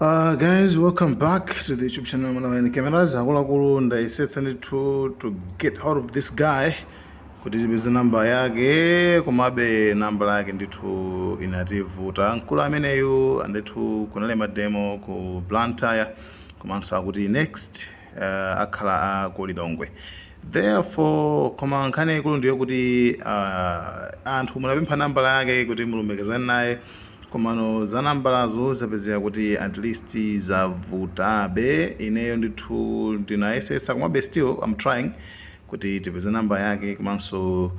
Guys, welcome back to the YouTube channel Malawi Cameras. Akuluakulu, ndayesetsa ndithu to get hold of this guy kuti tipeze namba yake, komabe namba yake ndithu inativuta. Mkulu ameneyu ndithu kunali mademo ku Blantyre, komanso akuti next akhala ku Lilongwe. Therefore, koma nkhani ikulu ndiyo kuti anthu munapempha nambala yake kuti mulumikizane naye, komano za nambalazo zapezeka kuti at least zavutabe. Ineyo ndithu ndinayesetsa, komabe still I'm trying kuti tipeze namba yake komanso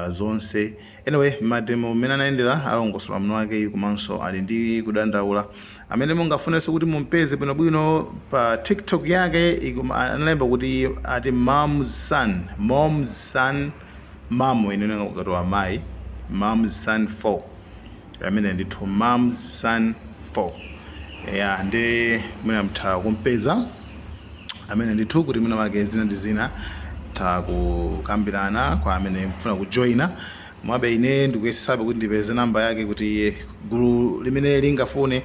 zonse. Anyway, mademo mmene anayendera alongosola mwini wake, komanso ali ndi kudandaula. Amene mungafunenso kuti mumpeze bwinobwino pa TikTok yake, analemba kuti ati mom's son, mom's son, mom inene kukatowa mayi, mom's son 4. Amene ndithu mom's son 4 ya, ndi mwina mtha kumpeza amene ndithu kuti mwina make zina ndi zina takukambirana kwa amene mfuna kujoina. Mwabe ine ndikuyesesabe kuti ndipeze namba yake kuti gulu limene lingafune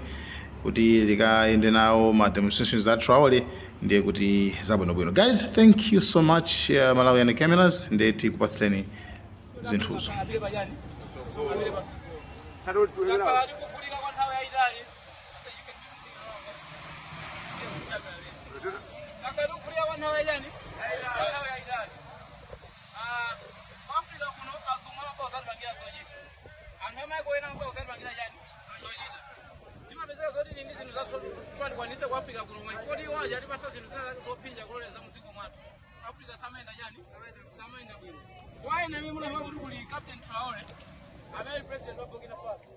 kuti likayende nawo ma demonstrations a Traore, ndiye kuti zabwinobwino. Guys, thank you so much. Malawi Cameras ndiye tikupatsireni zinthuzo. Apite pachani, apite pasukulu. Takhala tikuvutika kwa nthawi yayitali. Takhala tikuvutika kwa nthawi yayitali, kwa nthawi yayitali. Ah, ku Africa kuno azungu amabwa kuzatipangira zochita, anthu amaiko ena amabwa kuzatipangira chani, zochita. Timapezeka zoti ndi zinthu zathu tikwanise ku Africa kuno, koma chifukwa iwo aja atipasa zinthu zina zake zophinja kuloleza mdziko mwathu, Africa samayenda chani, samayenda bwino. Kwa ena amene munamva kuti kuli Captain Traore amene ali president wa Burkina Faso,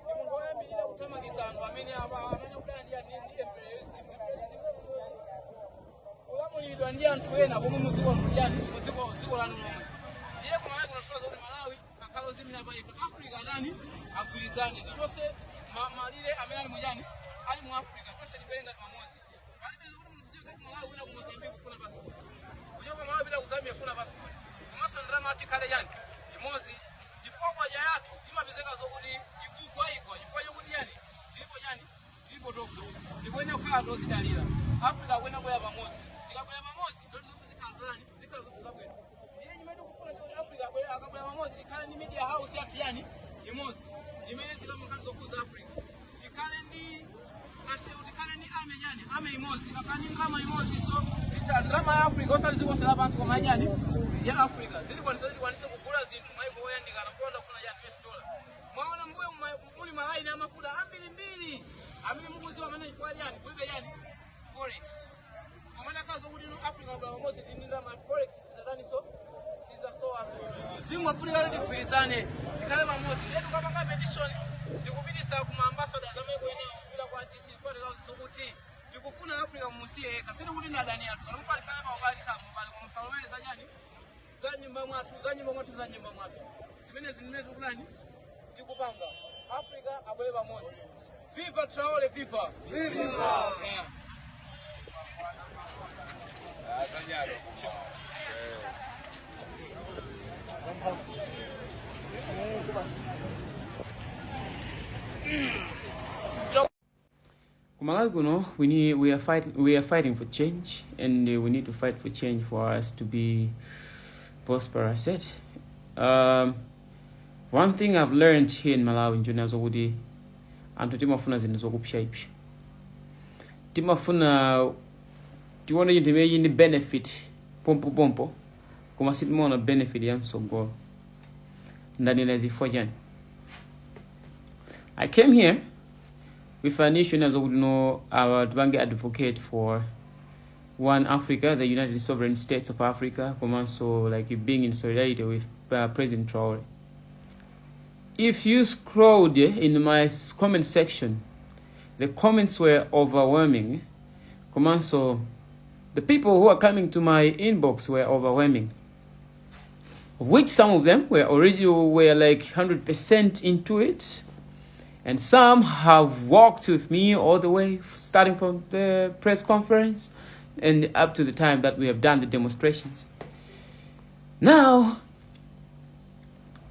ndi munthu woyambirira kuthamangitsa anthu amene apa amene kudana ndi imperialism. Imperialism, kulamulidwa ndi anthu ena pomwe muziko yani, muziko dziko lanu lomwe. Ndiye ku Malawi kuno kuti Malawi akhala ozimira payekha, Africa adani agwirizane tonse, malire amene ali muyani, ali mu Africa, tonse tibwere ngati pamodzi. Palibe kuti munthu uzichoka ku Malawi kupita ku Mozambique kufuna passport, kuchoka Malawi kupita ku Zambia kufuna passport, komanso ndalama tikhale yani, imodzi, chifukwa kwacha yathu imapezeka zokuti ikugwa igwa chifukwa chokuti yani, tilipo yani, tilipo tokha. Ndikuyenera kukhala tozidalira. Africa akuyenera kubwera pamodzi. Tikabwera pamodzi, ndoti zonse zikhala zani, zikhala zonse zabwino. Ndiye chimene tikufuna choti Africa abwere, akabwera pamodzi, tikhale ndi media house yathu yani, imodzi imene zikamakhala zokhuza Africa. Tikhale ndi asewu, tikhale ndi army yani, army imodzi. Tikakhala ndi ndalama imodzi, so zita ndalama ya Africa, osati dziko lonse lapansi koma yani, ya Africa, zilikwanisa kuti tikwanise kugula zinthu maiko oyandikana kuponda kufuna yani, US dollar. Mwaona mbuyo muli malaini amafuta ambirimbiri amene mukuziwa amene chifukwa yani, kulibe yani, forex. Komana kazo kuti ino Africa bwa pamodzi ndi ndalama, forex sizadaniso, sizasowaso. Zimafunika kuti tigwirizane, tikhale pamodzi. Ndiye tikapanga petition, tikupitisa kuma ambassadors amaiko enawo, kupita kwa TC kwatikazo kuti tikufuna Africa mumusiye yekha. Sitikuti ndi adani athu kana mufana tikhale paubale, tikhala paubale, koma musalowere za chani, za nyumba mwathu, za nyumba mwathu, za nyumba mwathu. Zimene zimene tikutani, tikupanga, Africa abwere pamodzi. Viva Traore, viva, viva, yeah. Ku Malawi kuno we are fighting for change, and we need to fight for change for us to be prosperous. One thing I've learned here in Malawi njonena zokuti anthu timafuna zinthu zokupsyaipsya, timafuna tione chinthu imene chili ndi benefit pompopompo, koma sitimaona benefit ya msogolo. Ndanena zifukwa chani? I came here with an issue zokuti no, tipange advocate for one Africa, the United Sovereign States of Africa, komanso like being in solidarity with President Traore. If you scrolled in my comment section, the comments were overwhelming. Komanso the people who are coming to my inbox were overwhelming, which some of them were already were like 100% into it, and some have walked with me all the way, starting from the press conference and up to the time that we have done the demonstrations. Now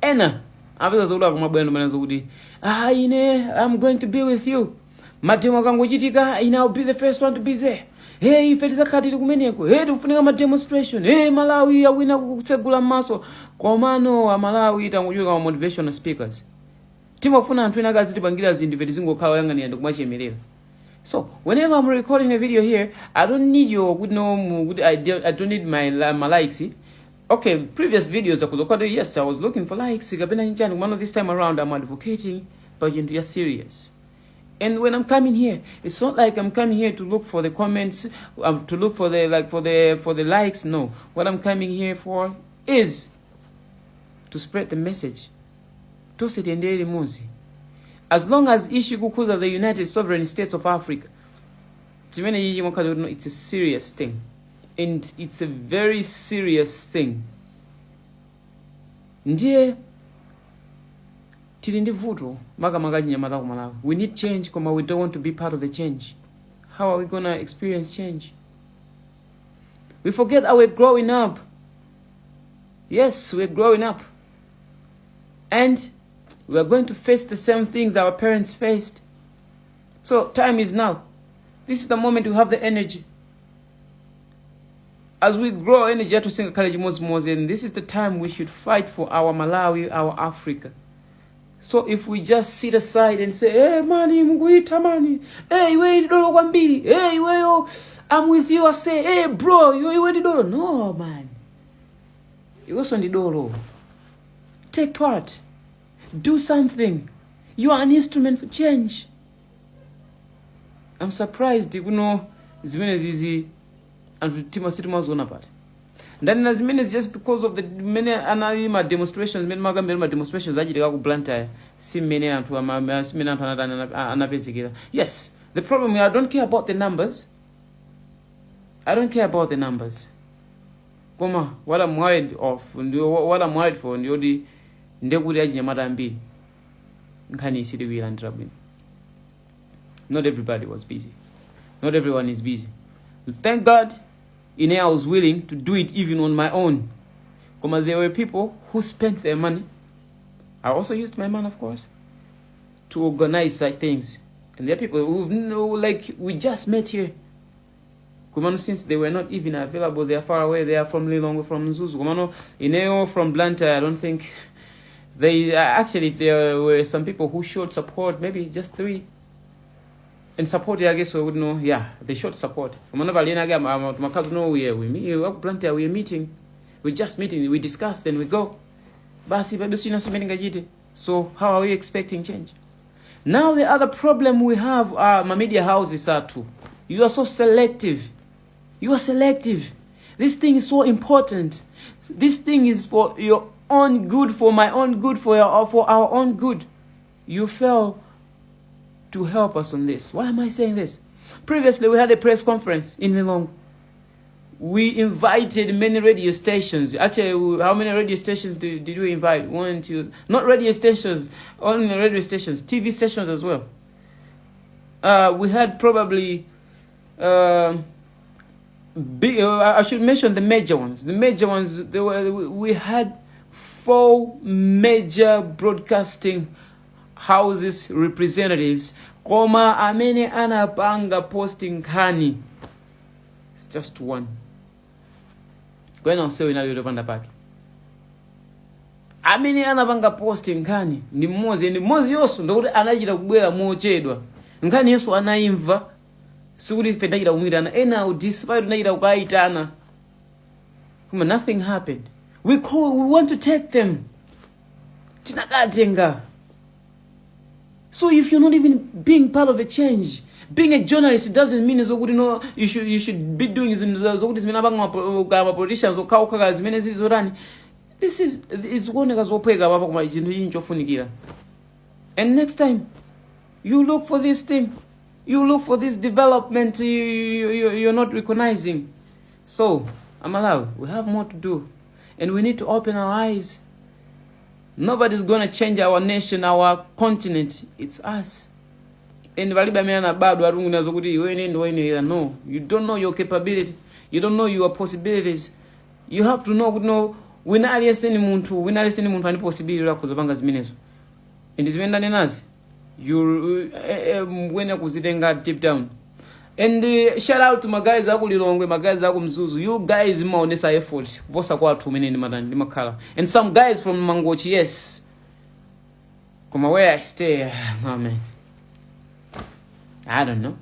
ena apeza zokuti akumabwera ndimanena zokuti, "Ah, ine I'm going to be with you." Mademo akangochitika, ine I'll be the first one to be there. Hey, ife tizakhala tili kumeneko. Hey, tikufunika ma demonstration. Hey, Malawi awina kutsegula m'maso. Komano Amalawi tangochuluka ma motivational speakers. Timafuna anthu ena akazitipangira zinthu, ife tizingokhala oyang'anira ndikumachemerera. So whenever I'm recording a video here, I don't need your good no good idea. I don't need my likes. Okay, previous videos akuzokhala, yes, I was looking for likes kapena chinchani. Komano this time around I'm advocating pa chinthu ya serious. And when I'm coming here, it's not like I'm coming here to look for the comments, to look for the like for the likes. No, what I'm coming here for is to spread the message. Tonse tiyendere limodzi. As long as issue kukhuza the United Sovereign States of Africa, chimene chichi mwakhala kuti it's a serious thing, and it's a very serious thing. Ndiye tili ndi vuto, makamaka chinyamata ku Malawi. We need change, koma we don't want to be part of the change. How are we gonna experience change? We forget that we're growing up. Yes, we're growing up and we are going to face the same things our parents faced. So time is now. This is the moment we have the energy. As we grow, energy yathu singakhale chimodzimodzi, and this is the time we should fight for our Malawi, our Africa. So if we just sit aside and say, "Hey mani, mukuita mani, hey, iwe ndi dolo kwambiri, hey, iweyo, I'm with you," I say, "Hey bro, iwe ndi dolo." No man, iwenso ndi dolo. Take part, do something. You are an instrument for change. I'm surprised kuno zimene zizi anthu tima sitimaziona pati. Ndanena zimene just because of the mmene anali ma demonstrations, mmene makambira ma demonstrations achitika ku Blantyre, si mmene anthu si mmene anthu anatani anapezekera. Yes, the problem, I don't care about the numbers. I don't care about the numbers. Koma what I'm worried of what I'm worried for ndiyoti ndekuti achinyamata ambiri nkhani isiti kuyilandira bwino. Not everybody was busy. Not everyone is busy. Thank God ine I was willing to do it even on my own. Koma there were people who spent their money. I also used my money, of course, to organize such things, and there are people who know, like, we just met here. Komano since they were not even available, they are far away. They are from Lilongwe, from Mzuzu. Komano ineyo from Blantyre, I don't think they actually, there were some people who showed support, maybe just three, and support yake, so would know, yeah, they showed support. Komano pali ena ake makazi, no, we meet ku Blantyre, we are meeting, we just meeting, we discuss, then we go, basi, palibe china chimene ngachite. So how are we expecting change? Now the other problem we have are ma media houses athu. You are so selective. You are selective. This thing is so important. This thing is for your own good, for my own good, for our own good. You fail to help us on this. Why am I saying this? Previously, we had a press conference in Lilongwe. We invited many radio stations. Actually, how many radio stations did we invite? One, two, not radio stations, only radio stations, TV stations as well. We had probably, big, I should mention the major ones. The major ones, we had four major broadcasting houses representatives. Koma amene anapanga posting nkhani, it's just one. Kwena onsewo inali yopanda pake. Amene anapanga post nkhani ndi mmodzi, ndi mmodzi yonso ndikuti anachita kubwera mochedwa. Nkhani yonso anayimva, sikuti ife ndachita kumwitana. Ena despite ndachita kukayitana, koma nothing happened. We call, we want to take them, tinakatenga. So if you're not even being part of a change, being a journalist doesn't mean zokuti no, you should be doing zinthu zokuti zimene apanga ma politicians okhaokha, zimene zili zotani. This is zikuoneka zophweka papa, koma chinthu ichi nchofunikira. And next time you look for this thing, you look for this development you're not recognizing. So Amalawi, we have more to do and we need to open our eyes. Nobody's gonna change our nation, our continent. It's us. And palibe amene anabadwa atungunazo kuti iwe ine ndiwoyenera. No, you don't know your capability, you don't know your possibilities. You have to know kuti no, wina aliyense ni munthu, wina aliyense ni munthu ani possibility akhoza panga zimenezo. And zimene ndanenazi You wena kuzitenga deep down. And shout out to my guys aku Lilongwe, my guys aku Mzuzu. You guys maonesa effort kuposa kwathu umene ndimatani ndimakhala, and some guys from Mangochi, yes. Koma where I stay, oh man, I don't know.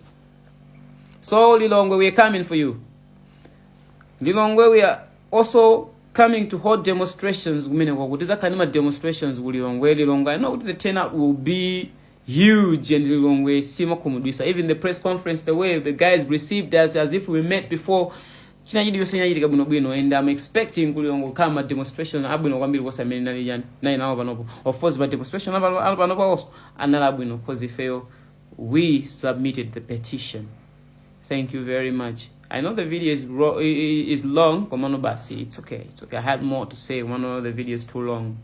So Lilongwe, we are coming for you. Lilongwe, we are also coming to hold demonstrations kumene kwakuti zakhale ma demonstrations ku Lilongwe. Lilongwe, I know the turnout will be huge, and Lilongwe simakhumudwisa. Even the press conference, the way the guys received us as if we met before, china chilichonse chinachitika bwinobwino, and I'm expecting ku Lilongwe kukhala ma demonstration abwino kwambiri kuposa amene nali chani nali nawo panopo. Of course, ma demonstration ali panopo also anali abwino because ifeyo we submitted the petition. Thank you very much. I know the video is long, komano basi, it's okay, it's okay. I had more to say, one of the video is too long.